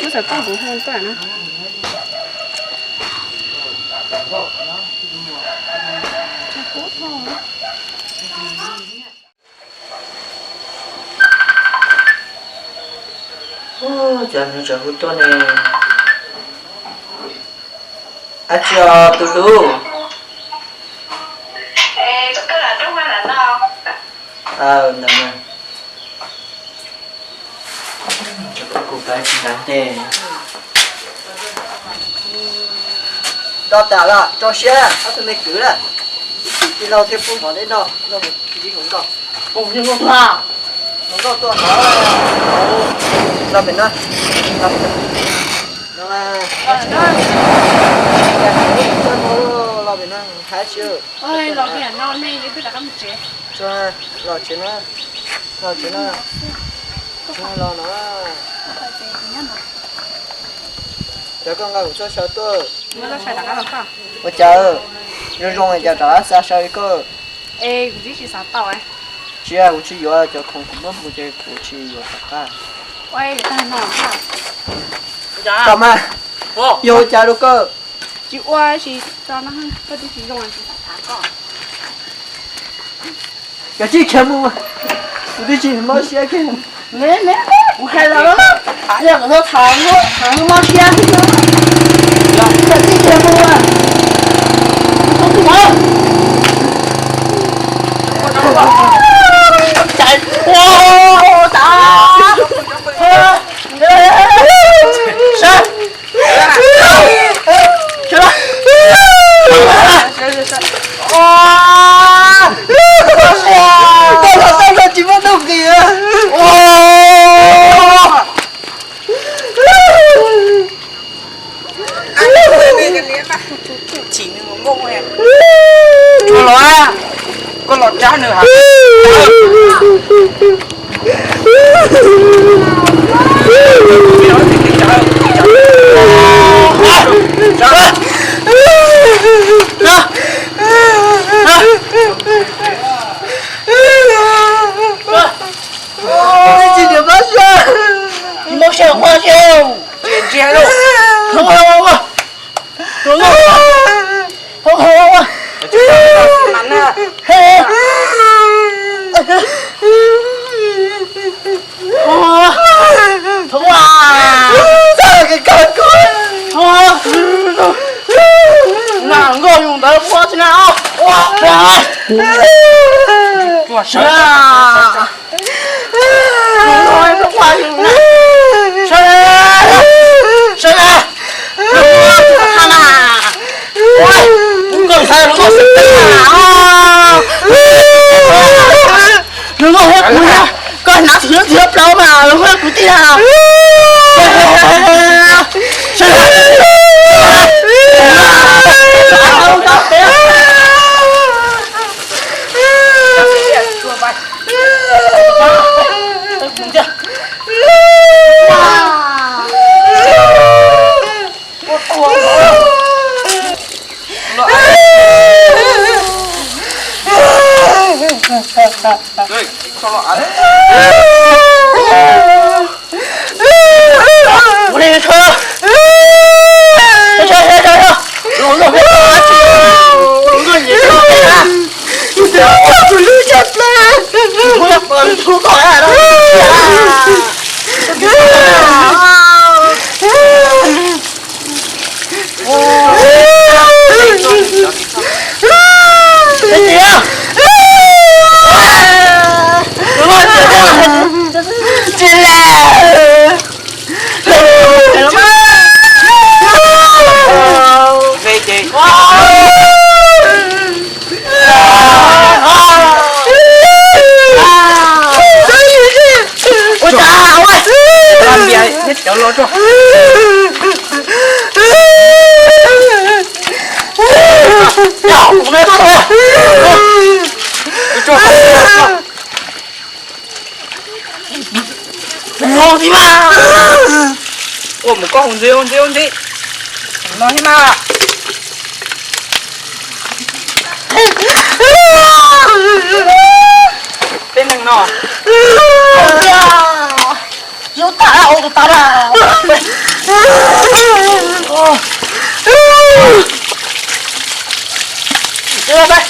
Txawm koj kuv hu koj na. Ua cas nws tseem hu tuaj ne? Ab tsi os tus hlub. Ntawm no, kuv pab tsis ntev. Nto tas los rau siab ob tug me kwv lawm. Tij laug thiaj pub mov deb noj, noj mus tib hluas nkauj. Hluas nkauj tuaj hov, los pem no, los pem no. Los pem no, hais tsis. Los tsev no, los tsev no, los tsev no, los no. Cov koj nqa kuv txoj saw tuaj. Ua cas zoo zoo cas rov qab xa saw li koj? Tsis, kuv tsis yuav cov khoom kuv muab mus ces kuv tsis yuav rov qab. Tau mas, yog ua cas rau koj? Tsis ua, tsis tso no, koj twb tsis zoo, tsis tham koj. Koj tsis khiav mus, kuv twb tsis mob siab kiag. Kuv hais los, yog kom tau tham, tham mob siab. Koj tsis khiav mus. Koj los tau koj tsis muaj nuj nqis. Koj los, koj los rab nws hab. Tsis mob siab, mob siab. Tsis ntsia lauj. Thov ua, thov ua, thov ua. Thov ua. Thov ua. Nas nkauj yus ntawd ua tsis na. Ua. Sawv, sawv, sawv. Kuv nkauj xav los nkauj xav tag. Los nkauj thiab kuv, koj hnav txhua txhua plaub mas los nkauj kuv tiag. Ua mus koj hu ntxiv, hu ntxiv, hu ntxiv. No thiab na. Peb neeg no. Zoo tas ua tus tas na. Ua peb.